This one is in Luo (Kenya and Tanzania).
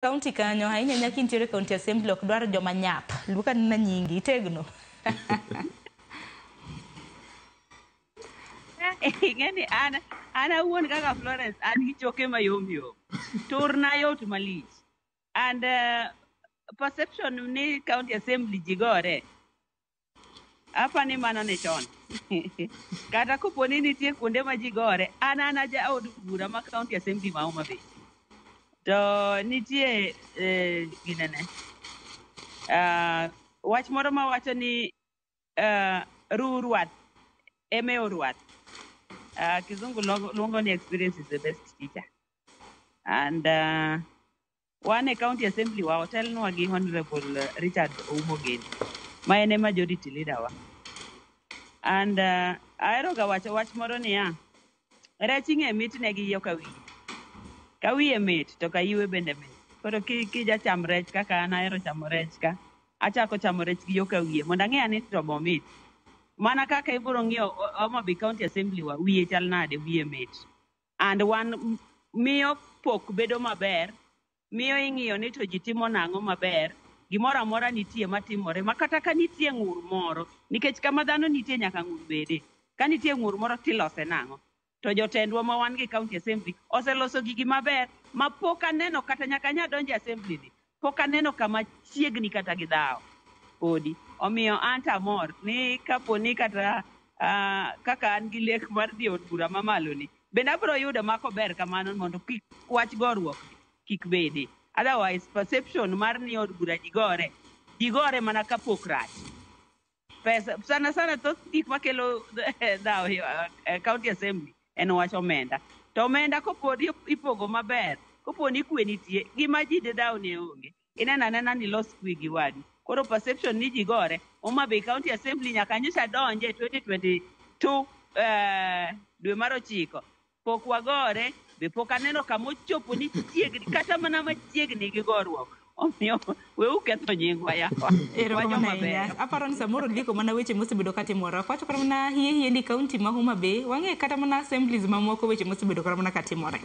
Kaunti kanyo ahinya ahinya kintiere county assembly ok dwar joma nyap. Luok anena nyingi itegno. Ing'eni an awuon kaka Florence an gi choke mayom yom. Turna yot malich. And perception ni county assembly ji gore. Apa ni mano ne chon. Kata kopo ni nitie kuonde ma ji gore, an aja od bura ma county assembly ma Homa Bay. To nitie ginene. Wach moro mawacho ni ru rwath eme orwath. Kizungu luongo ni experience is the best teacher. And wan e county assembly wa otelnwa gi Honorable Richard Oumo Geni, ma en e majority leader wa. And ahero ga wacho wach moro niya, rech ing'e mitne gi yo ka wiye. Ka wiye mit to ka yiwe bende mit. Koro kijacham rech kaka an ahero chamo rech ka, achako chamo rech gi yo ka wiye mondo ang'e ni to bomit. Mana kaka ibiro ng'iyo Homa Bay County Assembly wa, wiye chal nade, wiye mit. And wan miyo pok bedo maber, miyo ing'iyo ni to ji timo nang'o maber, gimoro amora nitie matimore, ma kata ka nitie ng'ur moro, nikech kama dhano nitie nyaka ng'ur bede. Ka nitie ng'ur moro tilose nang'o? To jotendwa ma wan gi County Assembly oseloso gigi maber ma pok aneno kata nyaka nya donjo e assembly ni, pok aneno kama chiegni kata gi dhawo podi. Omiyo an to amor ni kapo ni kata kaka an gi lek mar dhi e od bura mamalo ni, bende abiro yudo ma kober kamano mondo kik wach goruok kik bede. Otherwise, perception mar ni od bura ji gore mana kapok rach. Pesa sana sana thoth gik makelo dhawo e county assembly en wach omenda. To omenda kopo ni ipogo maber, kopo ni kwe nitie, gima ji de dhaw ne onge. Ineno anena ni los kwe gi wadu. Koro perception ni ji gore, Homa Bay County Assembly nyaka nyocha donje 2022 dwe mar 9. Pok wagore, be pok aneno kama ochopo ni chiegni, kata mana machiegni gi goruok. Omiyo weuru ketho nyingwa yawa. Erokamano ahinya. Aparo ni samoro ndiko mana weche mosebedo katimore. Ok wacho kata mana hie hie ni kaunti ma Homa Bay, wang'e kata mana assemblies mamoko weche mosebedo kata mana katimore.